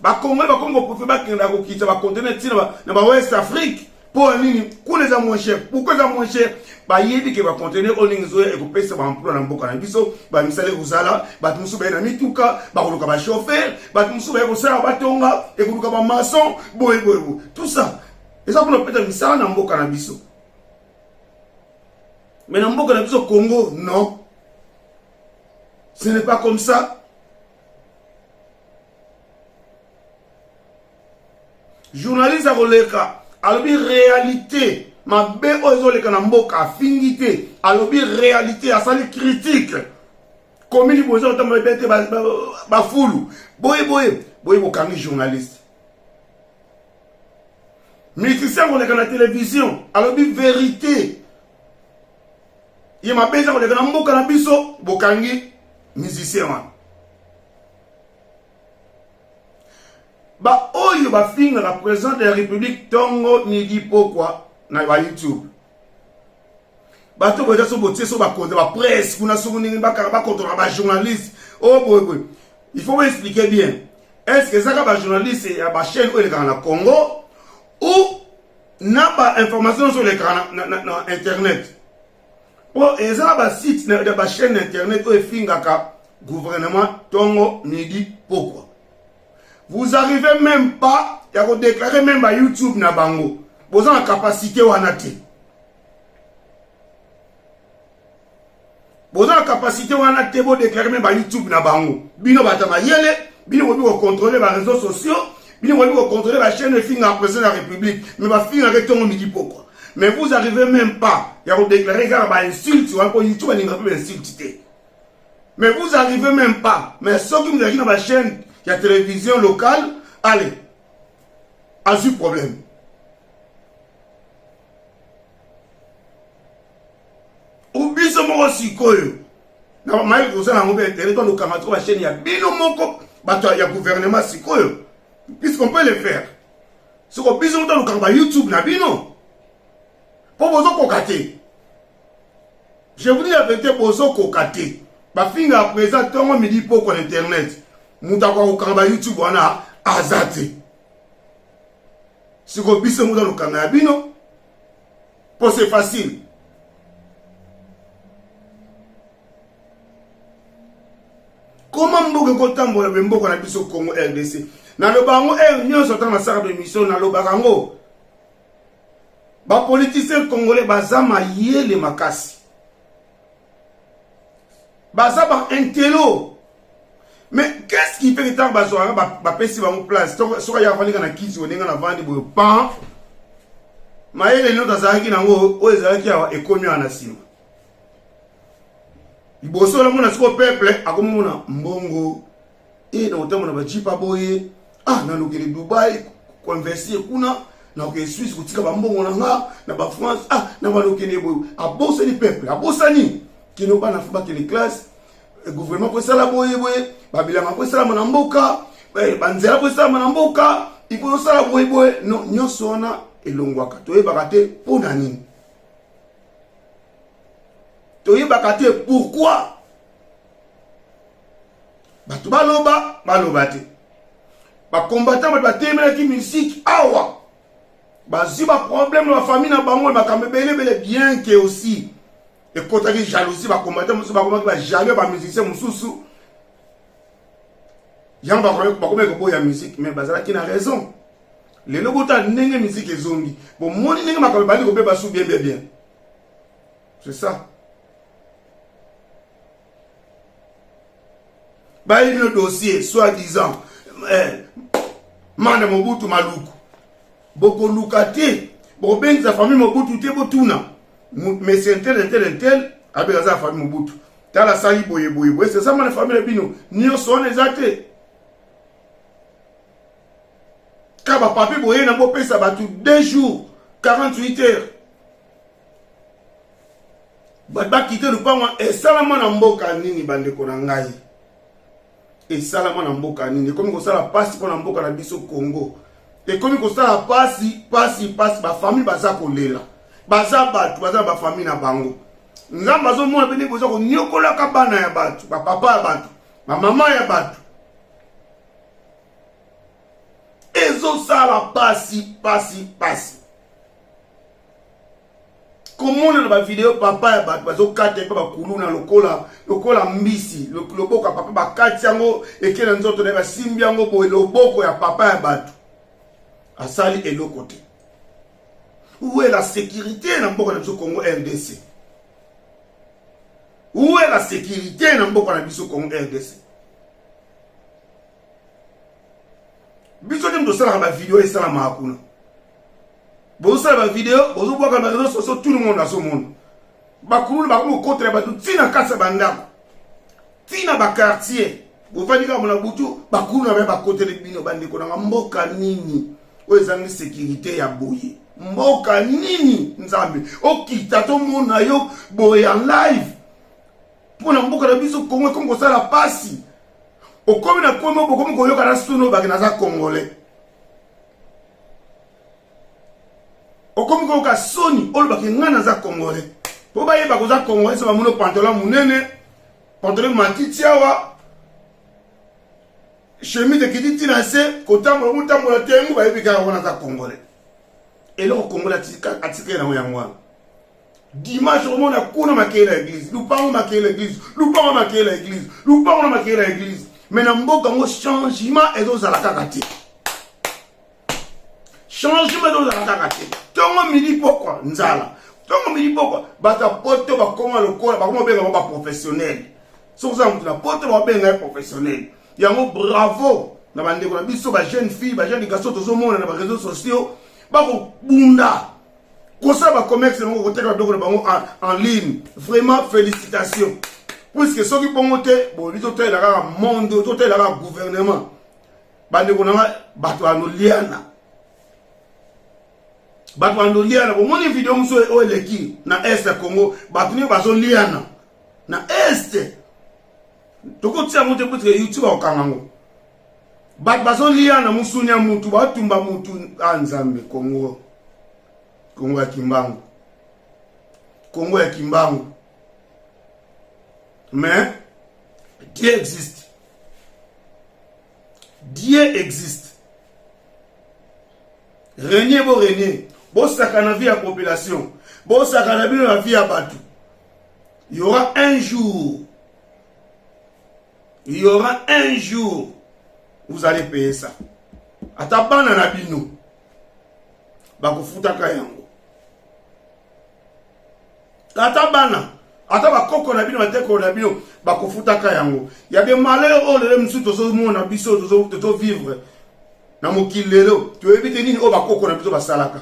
Bakongoli bakomi koprofe bakenda kokitisa bacontener ntina na ba West Afrique. Mpo ya nini? Kuna eza moins cher. Pourquoi eza moins cher? Bayebi ke bacontener oyo ndenge ezoya ekopesa baemploi na mboka na biso, bamisala ekozala, bato mosusu baye na mituka bakoluka bachauffeur, bato mosusu baye kosala batonga, ekoluka bamaçon, boye boye boye. Tout ça eza mpona kopesa misala na mboka na biso. Mais na mboka na biso Congo, non, ce n'est pas comme ça. Journaliste akoleka alobi réalité mabe oyo ezoleka na mboka, afingi te, alobi réalité, asali critique. Commune boye eza kotambola bien te, bafulu boye boye boye, bokangi journaliste. Musicien koleka na télévision alobi vérité ye mabe eza koleka na mboka na biso, bokangi musicien wana. Baoyo bafingaka président de la République ntongo, midi, pokwa na ba YouTube, bato boye so botie so bakonza bapresse kuna, soki ndenge bakaka bakontrolaka bajournaliste oyo boye boye, il faut boexpliquer bien: est ce que ezaka bajournaliste ya bachaîne oyo elekaka na Congo ou na bainformation nyonso elekaka na internet? Po eza na basite ya bachaîne internet oyo efingaka gouvernement ntongo, midi, pokwa. Vous arrivez même pas ya kodéclarer même ba YouTube na bango, boza na capacité wana te, boza na capacité wana te, bodéclarer même ba YouTube na bango. Bino bato mayele, bino bobi kocontrôler baréseaux sociaux, bino bobi kocontrôler bachaîne efingaka président de la République, mais bafingaka ntongo, midi, pokwa, mais vous arrivez même pas ya kodéclarer kaka bainsulte wana, po YouTube alingaka mpe bainsulte te, mais vous arrivez même pas. Mais soki mozalaki na bachaîne ya télévision locale, allez, azwi problème. Biso moko sikoyo na mayele kozala yango mpe intérêt, tolokanga toko bachaîne ya bino moko bato ya gouvernement sikoyo, puisqu'on peut le faire. Siko biso moko tolokanga ba YouTube na bino, mpo bozokoka te. Je vous dis la vérité, bozokoka te. Bafinga président ntongo, midi, poko na internet, moto akoka kokanga ba YouTube wana aza te. Sikoyo biso moko tolokanga ya bino, mpo c'est facile. Koma mboka ekotambola be, mboka na biso Congo RDC, naloba yango heure nyonso ntango nasalaka baémission, nalobaka yango: bapoliticien congolais baza mayele makasi, baza baintello, mais qu'est-ce qui fait que ntango bazwaka, bapesi bango place, soki aya avandika na kiti ndenge navandi boye, pan mayele nyonso azalaki nango oyo ezalaki awa ekomi awa na nsima liboso namona. Sikoyo peuple akomomona mbongo e na kotambola bajipa boye, ah, nalokele Dubai koinvestir kuna, nakokende Suisse kotika bambongo na nga na bafrance, ah, na balokende boye. Abosani peuple, abosani kino bana fo bakende classe, gouvernement po esala boye boye, babilanga po esalama na mboka, banzela po esalama na mboka, il faut osala boye boye. Non, nyonso wana elongwaka, toyebaka te mpo na nini, toyebaka te pourquoi. Bato baloba, baloba te, bacombattant, bato batemelaki musique awa, bazwi baproblème na bafamille na bango, makambo ebele ebele. Bien que aussi ekotaki jalousie, bacombattant mosusu bakomaki bajaloux, bamusicien mosusu yango bakomaki koboya musique, mais bazalaki na raison. Lelo botala ndenge musique ezongi, bomoni ndenge makambo ebandi kobeba su bien bien bien, c'est ça. Bayebi no dossier soit disant Manda Mobutu Maluku, bokoluka te, bokobengisa famille Mobutu te, botuna monsieur un tel, un tel, un tel, abe aza famille Mobutu, tala asali boye boye boye, c'est ça mana famille na bino nyonso wana eza te. Ka bapapier boye na bopesa bato 2 jours, 48 heures, bato bakite lupango. Esalama na mboka nini, bandeko na ngai? Esalama na mboka nini? Ekomi kosala mpasi mpo na mboka na biso Congo, ekomi kosala pasi pasi pasi. Bafamille baza kolela, baza bato baza na bafamille na bango. Nzambe azomona mpe ndenge boza konyokolaka bana ya bato, bapapa ya bato, bamama ya bato. Ezosala pasi pasi pasi komona na bavideo papa ya bato bazokata mpe bakuluna lokola lokola mbisi. Loboko ya papa bakati yango, eke na nzoto na ye, basimbi yango boye. Loboko ya papa ya bato asali eloko te. Où est la sécurité na mboka na biso Congo RDC? Où est la sécurité na mboka na biso Congo RDC? Biso nde moto tosalaka bavideo esalamaka kuna. Bozosala bavideo, bozobwaka na bareseau sociaux, tout le monde azomona. Bakuluna bakomi kokotela bato ntina kati ya bandako, ntina bakartier. Bovandi kaka mona butu, bakuluna baye bakoteli bino. Bandeko nanga, mboka nini oyo ezangi sécurité ya boye? Mboka nini? Nzambe okita tomona yo boye en live mpo na mboka na biso Kongo ekomi kosala pasi. Okomi na komi bokomi koyoka na soni oyo bake naza congolais. Okomi koyoka soni olobaki ngai naza congolais, mpo bayeba koza congolais so bamoni pantalon monene, pantalon matiti awa, chemise ekiti ntina se, kotambola motambola tengu, bayebi kaka wana aza congolais. Eloko congolais atikali nango yango wana. Dimanche omona kuna makeyela église, lupango makeyela église, lupango makeyela église, lupango na makeyela église. Mais na mboka yango changement ezozala kaka te, changement ezozala kaka te. Ntongo midi pokwa nzala, ntongo midi pokwa. Bato ya poto bakoma lokola bakoma obenga bango baprofessionnel. Soki oza moto na poto, babenga ye professionnel. Yango bravo na bandeko na biso bajeune fille, bajeune garçon, tozomona na bareseau sociaux bakobunda kosala bacommerce na bango, koteka biloko na bango en ligne. Vraiment félicitation, puisque soki bongo te, boyebi totalela kaka monde, totalela kaka gouvernement. Bandeko na nga, bato banoliana, bato bandoliana. Bomoni video mosusu oyo eleki na est ya Congo, bato nini bazoliana na est. Tokotia yango te puisque YouTube akokanga yango. Bato bazoliana mosuni ya mutu, batumba mutu. A Nzambe, Congo, Congo ya Kimbangu, Congo ya Kimbangu. Mais Dieu existe, Dieu existe. Renier bo renier, bosaka na vie ya population, bosaka na bino na vie ya bato. Il y aura un jour, il y aura un jour, vous allez payer ça. Ata bana na bino bakofutaka yango, ata bana, ata bakoko na bino, bateko na bino bakofutaka yango. Ya de malheur oyo lelo mosusu tozomona biso tozovivre na mokili lelo, toyebi te nini oyo bakoko na biso basalaka,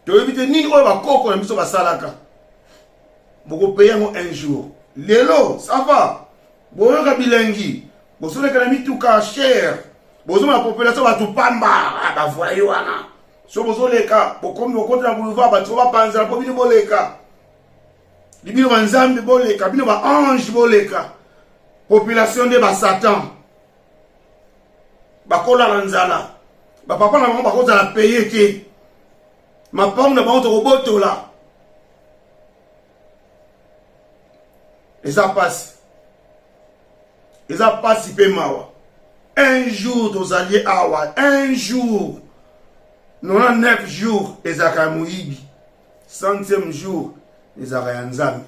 toyebi te nini oyo bakoko na biso basalaka. Bokopaye yango un jour. Lelo ça va, boyoka bilengi, bozoleka na mituka cher, bozomona population bato pamba, bavoye wana. So bozoleka, bokomi bokota na boulevard, bato bapanzela mpo bino boleka, bino banzambe boleka, bino baange boleka. Population nde basatan, bakolala nzala, bapapa na bango bakozala paye te, mapango na bango tokobotola. Eza pasi, eza pasi mpe mawa. Un jour tozali awa, un jour, 99 jours ezalaka ya moyibi, 100e jour ezalaka ya Nzambe.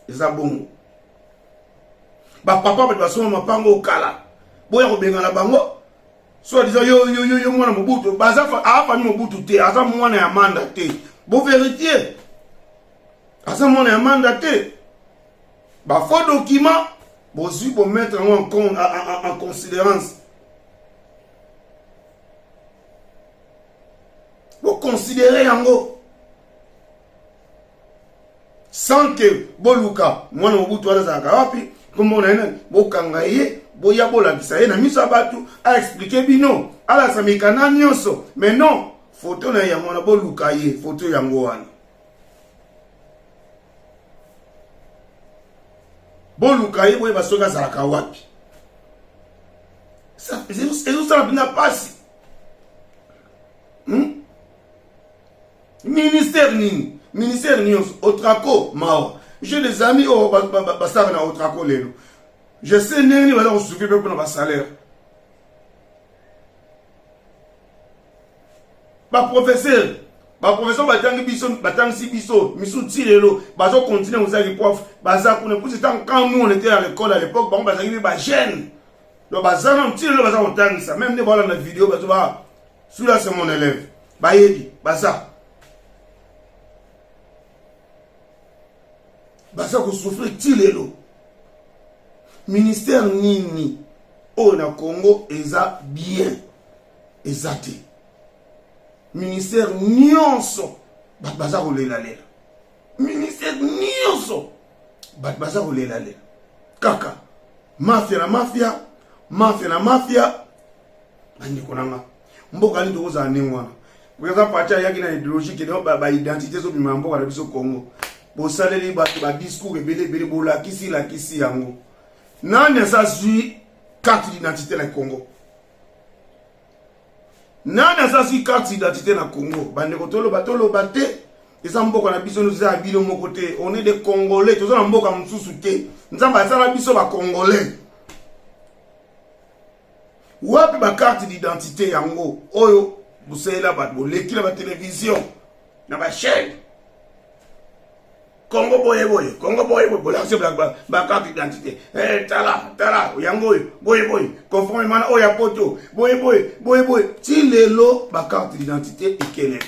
Eza bongo. Bapapa bato basomba mapango okala, boya kobengana bango so disant yo yo yo yo mwana Mobutu. Baza afami Mobutu te, aza mwana ya Manda te. Boverifie, aza mwana ya Manda te. Bafaux document bozwi, bomettre yango en, en, en considérance, boconsidere yango sans que boluka mwana Mobutu wana azalaka wapi, nkombo na ye nani. Bokanga ye, boya bolakisa ye na miso ya bato, aexplike bino, alakisa mikanda nyonso. Mais non, foto na ye yango wana, boluka ye, foto yango wana, boluka ye, boyeba soki azalaka wapi. Ezosala mpenza mpasi. Ministère nini? Ministère nyonso Otraco, mawa. J'ai des amis oyo basalaka na Otraco lelo, je sais ndenge nini baza kosouffrir mpe mpona basalaire. Baprofesseur, baprofesseur batangi biso, batangisi biso misu ti lelo bazocontinue kozalaki prof, baza kuna. Puisque tant quand nous on était à l'école à l'époque, bango bazalaki mpe bajeune. Donc baza nano ti lelo baza kotangisa. Même nde balanda video, bazo ba celui-là c'est mon élève, bayebi, baza kosouffrir ti lelo. Ministère nini oyo na Congo eza bien? Eza te. Ministère nyonso bato baza kolelalela. Ministère nyonso bato baza kolelalela. Kaka mafia na mafia, mafia na mafia. Bandeko na nga, mboka nini tokozala ndenge wana? Président Fatshi ayaki na idéologie ke ba identité ezobima na mboka na biso Congo. Bosaleli bato ba discours ebele ebele, bolakisi lakisi yango. Nani aza zwi carte d'identité na Congo? Nani aza zwi carte d'identité na Congo? Bandeko, toloba toloba te, eza mboka na biso, eza ya bino moko te. On est des Congolais, toza na mboka mosusu te. Nzambe asala biso ba Congolais. Wapi ba carte d'identité yango oyo bosalela bato, boleki na ba télévision na ba chaîne Congo boye boye, Congo boye boye, bolakisi ba carte d'identité. Eh, tala tala yango oyo boye boye, conformément na oyo ya poto boye boye boye boye. Ti lelo ba carte d'identité ekelele,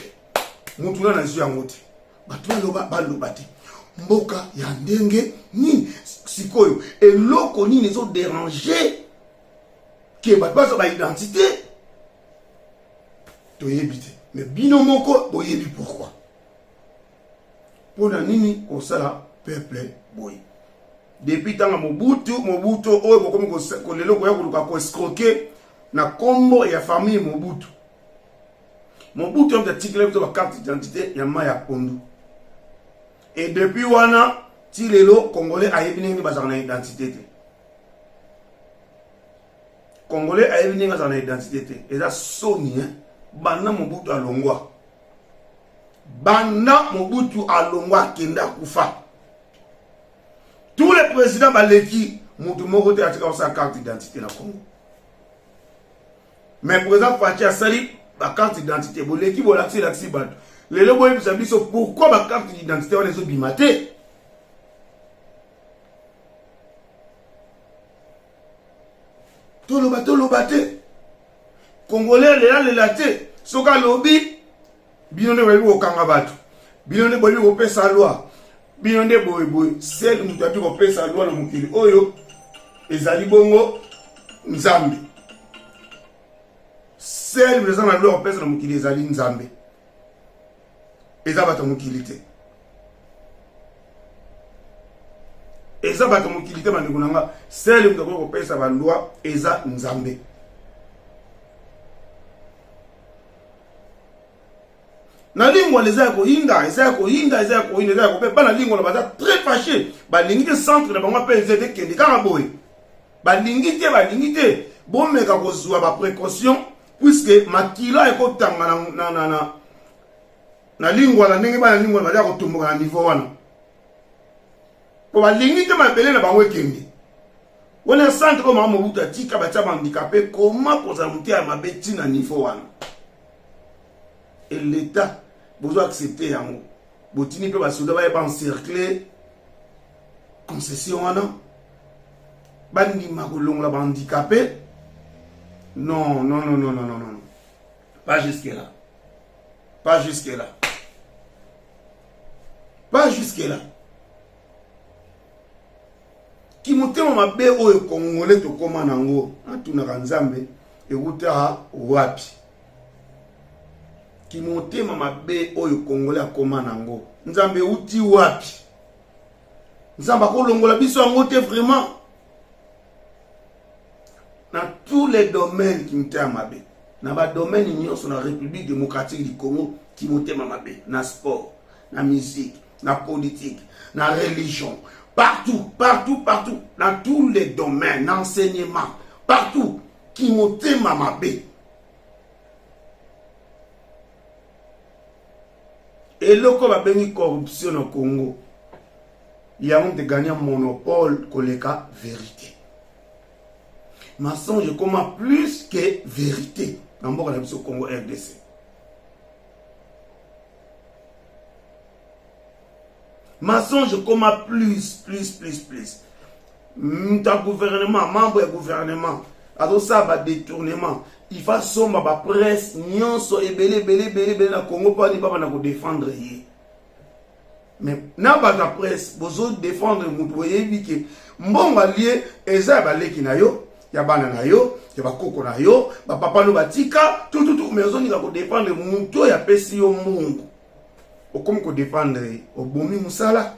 mutu na nazwi yango te. Bato baloba baloba te, mboka ya ndenge nini? Sikoyo eloko nini ezoderange ke bato bazwa ba identité? Toyebi te, mais bino moko boyebi pourquoi. Mpo na nini kosala peuple boye? Depuis ntango Mobutu, Mobutu oyo bokomi lelo koya koluka koescroke na nkombo ya famille Mobutu. Mobutu yango atikela biso ba carte d'identité ya mai ya pondu, et depuis wana ti lelo Congolais ayebi ndenge bazalaka na identité te. Congolais ayebi ndenge azalaka na identité te. Eza soni, hein? Banda Mobutu alongwa, banda Mobutu alongwa akende akufa, tous les présidents baleki, motu moko te atika kosala carte d'identité na Congo. Mais président Fatshi asali ba carte d'identité, boleki bolakisi lakisi bato. Lelo boyebisa biso pourquoi ba carte d'identité wana ezobima te. Toloba toloba te, Congolais lela lela te. Soki alobi, bino nde boyebi kokanga bato, bino nde boyebi kopesa loi, bino nde boye boye. Sel moto ayebi kopesa loi na mokili oyo ezali bongo Nzambe. Sel moto aza na loi kopesa na mokili ezali Nzambe, eza bato ya mokili te, eza bato ya mokili te. Bandeko na nga, sel moto akoki kopesa baloi eza Nzambe. Na Lingwala eza ya koyinda, eza ya koyinda, eza ya koyinda, eza ya kope. Bana Lingwala baza très fâché, balingi te centre na bango mpe eza ekende kaka boye, balingi te, balingi te. Bomeka kozwa ba précaution, puisque makila ekotanga na, na, na, na, na Lingwala, ndenge bana Lingwala baza kotomboka na niveau wana, po balingi te mabele na bango ekende. Wana centre oyo mama Mobutu atika, batia bahandicapé, koma kozala mote ya mabe ntina niveau wana? Et l'État bozo accepter yango, botini mpe basoda baye baencercle concession wana, bandima kolongola bahandicapé? Non, non, non, non, non, non, non, pas jusque là, pas jusque là, pas jusque là. Kimotema mabe oyo Congolais tokóma nango, natunaka Nzambe, ewuta wapi? Kimotema mabe oyo Congolais akóma nango, Nzambe, euti wapi? Nzambe akolongola biso yango te. Vraiment, na tous les domaines kimotema mabe, na badomaine nyonso na République démocratique du Congo, kimotema mabe na sport, na musique, na politique, na religion, partout, partout, partout, dans tous les domaines, na enseignement, partout, kimotema mabe. Eloko babengi corruption na Congo, yango te gagner monopole koleka vérité. Mensonge ekoma plus que vérité na mboka na biso Congo RDC. Mensonge ekoma plus, plus, plus, plus. Moto ya gouvernement, membre ya gouvernement azosala badétournement, il faut asomba bapresse nyonso ebele ebele ebele ebele na Congo mpo ani babanda kodefendre ye. Mais na bato ya presse bozo défendre moto boyebi ke mbongo alie eza ya baleki na yo, ya bana na yo, ya bakoko na yo, bapapa no batika tututu, mais ozolinga kodefendre moto oyo apesi yo mbongo, okomi kodefendre ye, obomi mosala,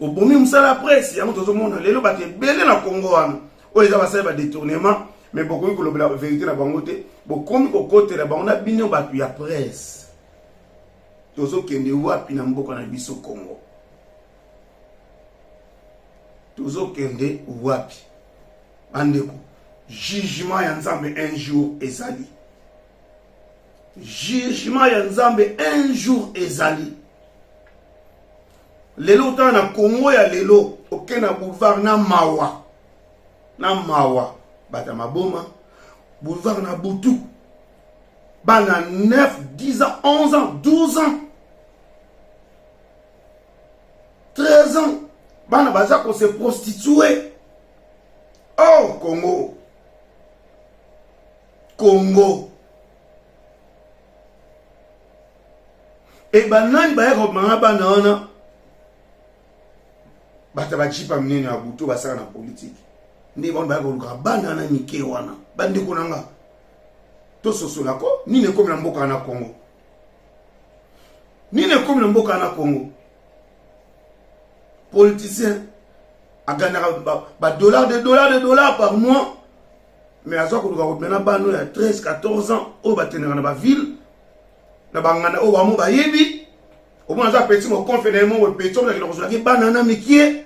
obomi mosala ya presse. Yango tozomona lelo bato ebele na Congo wana oyo eza basali ba détournement, mais bokoki kolobela vérité na bango te, bokomi kokotela bango na bino bato ya presse. Tozokende wapi na mboka na biso Congo? Tozokende wapi bandeko? Jugement ya Nzambe un jour ezali, jugement ya Nzambe un jour ezali. Lelo otala na Congo ya lelo, oke na boulevard na mawa, na mawa, bato ya maboma, boulevard na butu, bana 9, 10 ans, 11 ans, 12 ans, 13 ans, bana baza kose prostituer. Oh Congo, Congo! E banani bayaka kobanga bana wana? Bato ya bajipa minene ya butu basala na politike nde bango bayaka koluka bana wana mike wana. Bandeko na nga, tososola ko nini ekomi na mboka na Congo, nini ekomi na mboka na Congo. Politicien agandaka badollar de dollar de dollar par mois, mais aza koluka kobima na bana oyo ya 13, 14 ans oyo batendaka na baville na banganda oyo bango bayebi. Omona aza petit mokonfe na ye moko petit, oyo akenda kozwaki bana na mikie,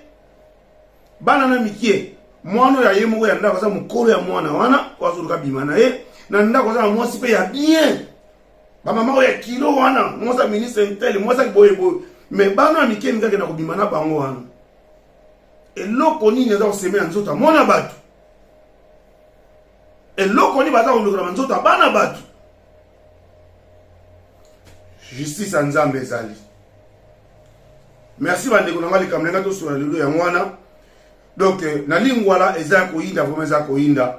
bana na mikie. Mwana oyo ya ye moko ya ndako aza mokolo ya mwana wana oyo azoluka bima na ye na ndako, aza na mwasi mpe ya bien, bamama oyo ya kilo wana, mwasi ya ministre intel, mwasi ya boye boye, mais bana ya mike mingi akenda kobima na bango wana. Eloko nini aza koseme na nzoto ya mwana bato? Eloko nini baza kolukela na nzoto ya bana bato? Justice ya Nzambe ezali. Merci bandeko na ngai, likambo na ngai tosola lelo yango wana. Donc na lingwala eza ya koyinda, vraiment eza ya koyinda.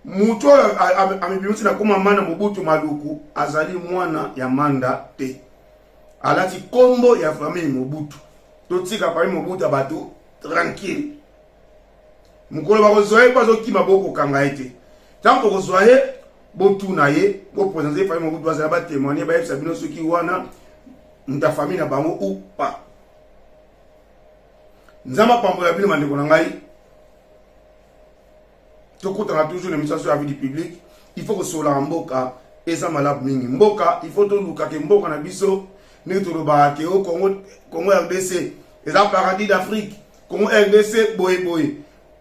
Moto oyo amibimisi na koma Manda Mobutu Maluku azali mwana ya Manda te, alati kombo ya famille Mobutu. Totika famille Mobutu ya bato tranquille. Mokolo bakozwa ye mpo azokima, bokokanga ye te. Ntango bokozwa ye, botuna ye, bopresente famille Mobutu, bazala batémoigne, bayebisa bino soki wana moto ya famille na bango ou pas. Nzambe apambola bino bandeko na ngai. Tokutana toujours na émission ya vie du public. Il faut kosolaka mboka eza malamu mingi. Mboka il faut toluka ke mboka na biso, ndenge tolobaka ke o Congo, Congo RDC eza paradis d'Afrique, Congo RDC boye boye.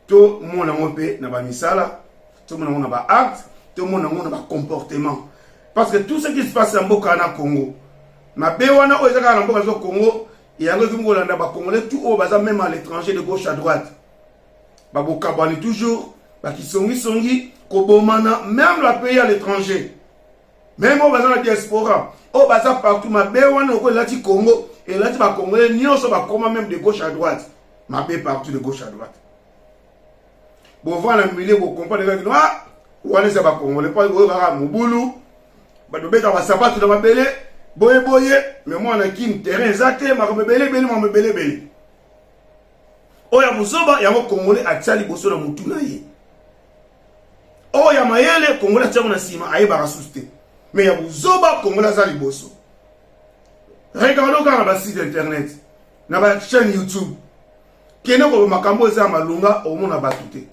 Tomona yango mpe na bamisala, tomona yango na baacte, tomona yango na bacomportement, parce que tout ce qui se passe na mboka na Congo, mabe wana oyo eza kaka na mboka biso Congo, yango ekomi kolanda bacongolais tout oyo baza même à l'étranger, de gauche à droite, babokabwani toujours, bakisongisongi, kobomana, même la pays à l'étranger, même oyo baza na diaspora, oyo baza partout. Mabe wana oko elati Congo, elati bacongolais nyonso bakoma même de gauche à droite, mabe partout de gauche à droite. Bovanda na milieu, bocomprendre kaka ah wana eza bacongolais, mpo oyo kaka mobulu, bato babetaka basapatu na mabele boye boye. Mais mwana Kini, terrain eza te, makambo ebele ebele, makambo ebele ebele oyo ya bozoba yango congolais atia liboso na motu na ye. Oyo ya mayele congolais atiango na nsima, ayebaka susu te, mais ya bozoba congolais aza liboso. Regarde kaka na basite internet, na bachaîne YouTube, kende koloba makambo eza ya malonga, omona bato te.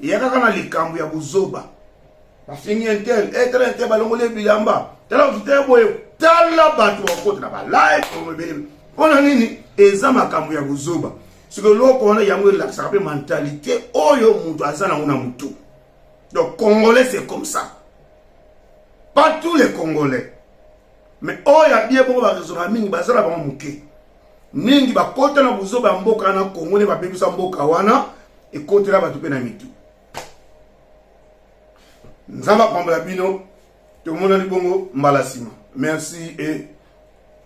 Eya kaka na likambo ya bozoba, bafingi intel, etala intel, balongoli bilamba, tala okita boye, tala bato bakota na balive ebele. Mpona nini? Eza makambo ya bozoba. Soki eloko wana yango elakisaka mpe mentalité oyo moto aza nango na motu. Donc congolais c'est comme ça, pas tous les congolais, mais oyo ya bien bongo baraisonnaka mingi, baza na bango moke mingi bakota na bozoba ya mboka na Congo nde babebisa mboka wana, ekotela bato mpe na mitu. Nzambe apambola bino, tomonani bongo mbala nsima. Merci et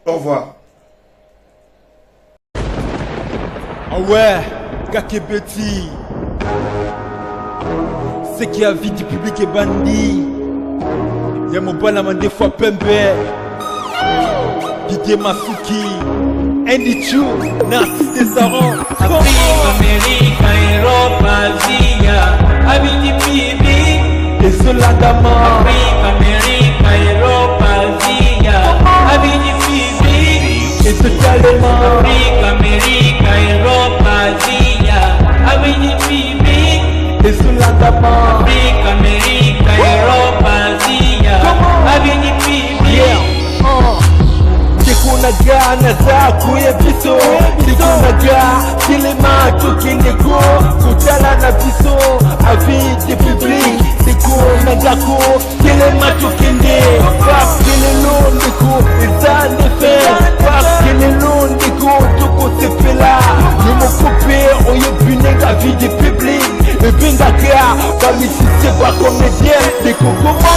au revoir. Ah ouais, Kakebeti. Ce qui a vie du public est bandit. Ya mobala mandefu pembe. Didier Masuki, Andy Chu, Narcisse Desaron. Afrique, Amérique, Europe, Asia, Abidi Bibi, Ezolandama. Afrique, Amérique, Europe, Asia, Abidi Bibi, Ezotalema. Afrique, Amérique, Europe, Asia, Abidi Bibi, Ezolandama. Afrique, Amérique, Europe, Asia, Abidi Bibi. Yeah. Ndeko na nga naza koya biso ndeko na nga telema tokende ko kotala na biso avis de public ndeko na nga ko telema tokende parce que lelo ndeko eza nde fin parce que lelo ndeko tokosepela yo moko mpe oyebi ndenge avis de public ebengaka bamisicien bacomédien ndeko koma.